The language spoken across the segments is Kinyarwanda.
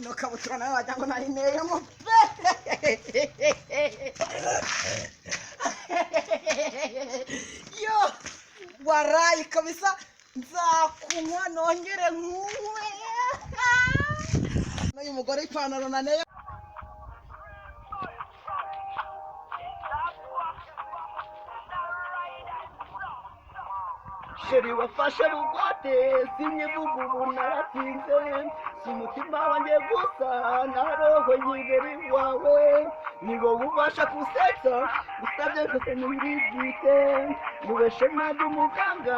Ino kabutura nawe wagira ngo nayineyemo pe. Yo, warayi kabisa, nzakunywa nongere nkunywe. N'uyu mugore ipantaro naneye. Chéri, wafashe bugwate, sinyivuga ubu naratsinze. Si umutima wanjye gusa, na roho yibera iwawe. Ni wowe ubasha gusetsa, usabye gusa ntibwite mubeshe ntabwo umuganga.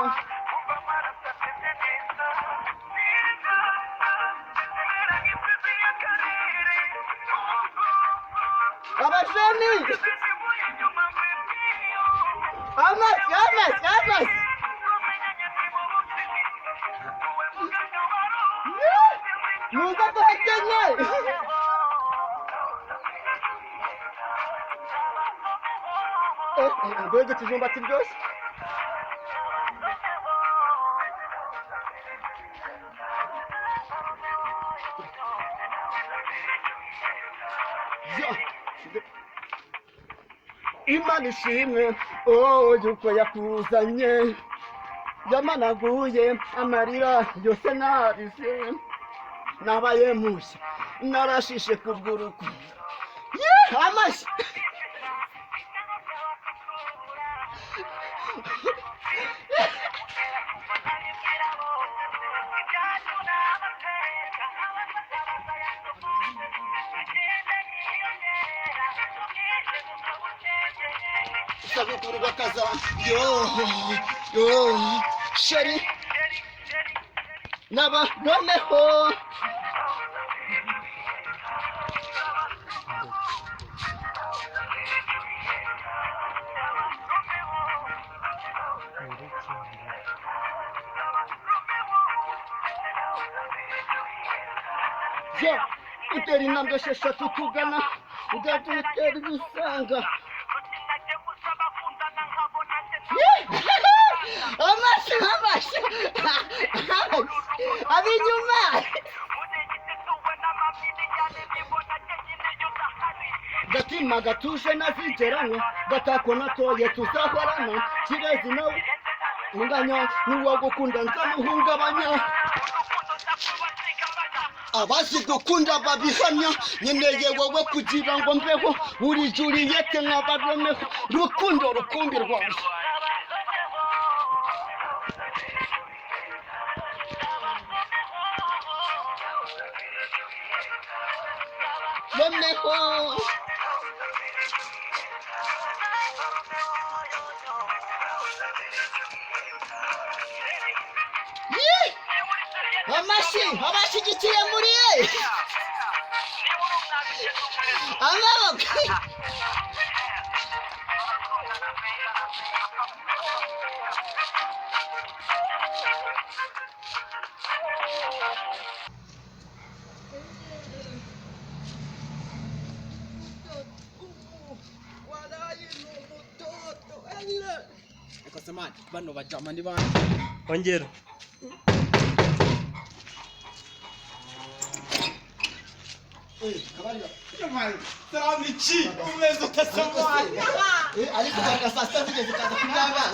Abajeni, amazi, amazi, amazi! Muze duhekenye. Mbega ikijumba kiryoshye! Ya! Imana ishimwe, oh, yuko yakuzanye, yamanaguye amarira yose narize, nabaye mushya, narashishe kubw'urukundo. Ye, amashyi! Sabukuru bakaza. Yo, yo, chéri, naba noneho. Yo, utera intambwe esheshatu tugana, ugatutera ibisanga. Amashyi, amashyi, amashyi! Ab'inyuma! Gatima gatuje nazigeranywe, gatako natoye tuzahorana, kirezi nawe unganya n'uwo gukunda nzamuhungabanya. Abazi gukunda babihamya. Nkeneye wowe kugira ngo mbeho. Uri Juliette nkaba Romeo, rukundo rukumbi rwanjye. Romeo. Yee! Amashyi, abashyigikiye muri ye! Amaboko! Warayi ni umutoto ele. Ariko se man, bano bajama ni bande? Ongera. Salamici, umeze ute se man? Ariko usanga saa sita zigeze ukaza kuryama.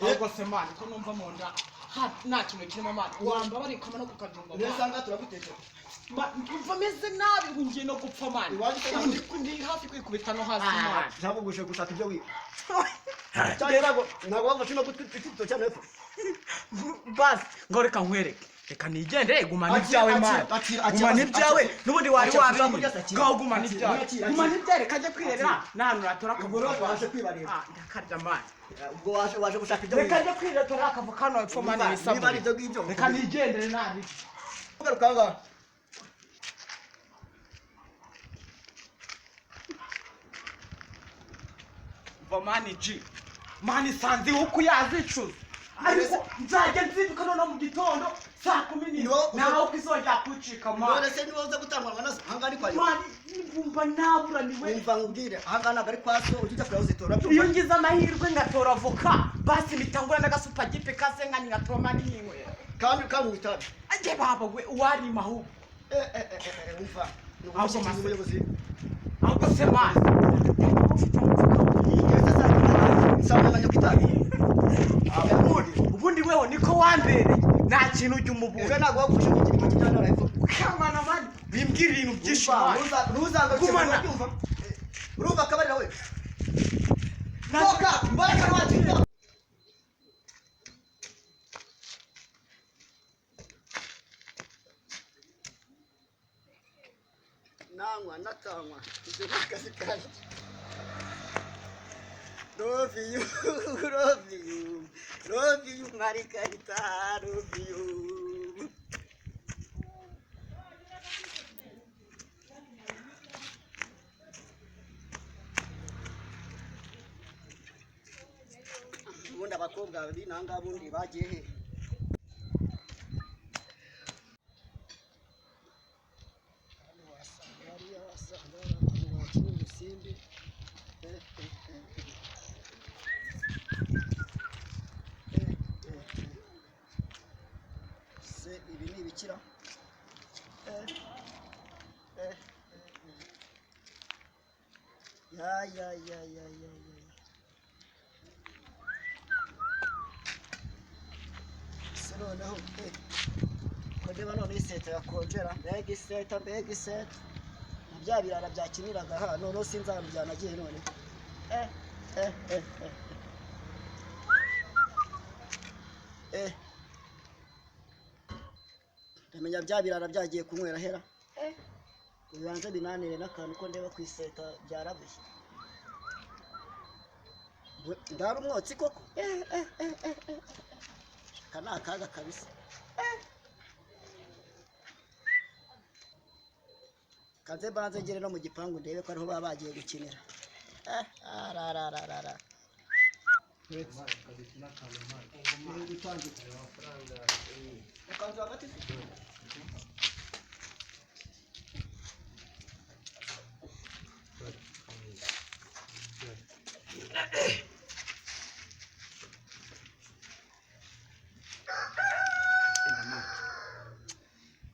Ahubwo se man, ko numva mu nda nta kintu kirimo man, wamba barikama no kukajumba Niyo man. usanga turagutekera. Ndumva meze nabi, ngo ngiye no gupfa man. Iwacu se? Ubu ndi hafi kwikubita no hasi man. Ntabwo guje gushaka ibyo wiba cyane, ntabwo wafashe no gutwi igitoki cyane hepfo. Basi ngo reka nkwereke, reka nigendere, gumana Akira, ibyawe akira, man. akira, akira, Gumana akira. ibyawe, n'ubundi wari Akira, wabiye. kurya se, akira. Ngaho gumana Akira, ibyawe. akira, Gumana akira. ibyawe, reka ajye kwirebera n'ahantu natora Ubwo rero akavuka. waje kwibarira. Ah, ndakarya man. Ubwo waje gushaka ibyo Reka wiba. njye kwirebera tora akavuka hano hepfo man. Niba niba ari ibyo ngibyo. Reka nigendere nabi. Ugaruka aha ngaha. Va man, G man, sanze uko yazicuza, ariko nzajya nzinduka noneho mu gitondo saa 11. Nawe uko izongera kucika man. None se niba uza gutangwa nazo, aha ngaha ni kwa nyoko? Man, ngumva naburaniwe. Wumva nkubwire, aha ngaha ntabwo ari kwa so, ujya ujya kureba uzitora. Iyo ngize amahirwe ngatora avoka, basi mitangura n'agasupagipe kase nkanye, ngatora man, ninywera. Kandi mu itabi? Ajye baba we, uwarima ahubwo. Umva, ni Ahubwo ugushyikiriza mase- umuyobozi. Ahubwo se man, ufite umufuka? Nsanga na nyakitabi. Ubundi weho niko wambereye, nta kintu ujya Ejo umubura. ntabwo wagufashe mu gitoki cya none hepfo. Kamana man, bimbwira ibintu byinshi man. Ntuzangaruke. Gumana. Urabyumva? Urumva akabarira we? Toka mbaraga wacu. Nanywa natanywa, ibyo ni akazi kanjye. Love you, love you, love you, Margarita, love you. Ubundi abakobwa b'inanga bundi bagiye he? Hano wasanga hariya, wasanga hari abantu bakina urusimbi. Eh, eh, eh, eh. Eh, eh, eh. Se ibi ni ibikira? Eh, eh, eh, eh. Ya ya ya ya ya ya. Se noneho ko ndeba none iseta yakongera, mbega iseta, mbega iseta, na bya birara byakiniraga ha, noneho sinzi ahantu byanagiye none. eh eh eh eh eh Ndamenya bya birara byagiye kunywera hera. Bibanze binanire n'akantu ko ndeba ku iseta byarabuye. Ndara umwotsi koko. eh eh eh eh eh Aka ni akaga kabisa. Kaze banze ngere no mu gipangu ndebe ko ariho baba bagiye gukinira. Ararararara. Ukanzu hagati se?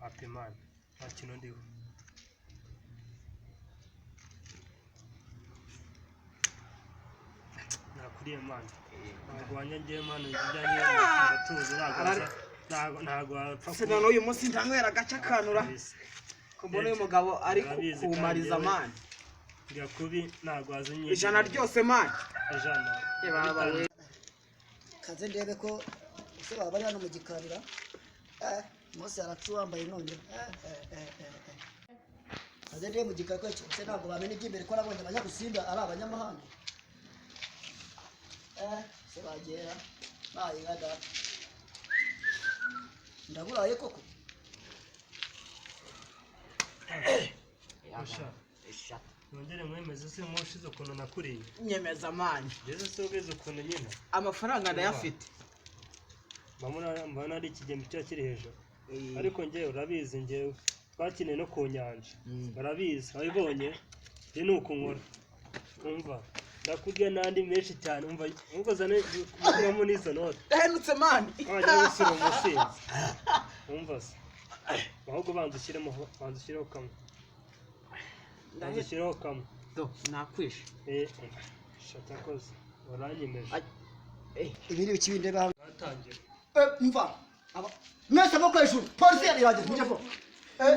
Ate man, nta kintu ndiho. Nakuriye man, ntabwo wanyangiye man, ibijyanye ndatuzi, ntabwo ntabwo wapfa. Se none uyu munsi ndanywera agace akanura Kabisa. ko mbona uyu mugabo ari Urabizi kumariza kandi man. Njya kubi ntabwo wazinyiye. Ijana ryose man. Ijana. Eh, baba we. Kaze ndebe ko ese baba bari hano mu gikarira. Mose aracu wambaye none. Eh. Kaze ndebe mu gikari ko ese ntabwo bamenya iby'imbere, ko nabonye abanyagusimba ari abanyamahanga. Se bagera bayinka data. Ndaburaye koko. Usha. Nongere mwemeze se nkushize ukuntu nakuriye? Nyemeza man. Ngeze se ubizi ukuntu nyina? Amafaranga ndayafite. Mbona ari ikigembe kiba kiri hejuru, ariko njyewe urabizi, njyewe twakiniye no ku nyanja, urabizi, wabibonye. Njye ni uku nkora, umva, ndakurya n'andi menshi cyane. Umva, ahubwo zane gukuramo n'izo note. Ndahenutse man. Wajya gusura umusinzi. Umva se, ahubwo banza ushyiremo, banza ushyireho kamwe, banza ushyireho kamwe. Do nakwishe. Shatakoze uranyemeje. Ay. Ibi ni ibiki bindeba hano? Batangira. Mva. Mwese amaboko hejuru. Polisi irageze, mujye vuba.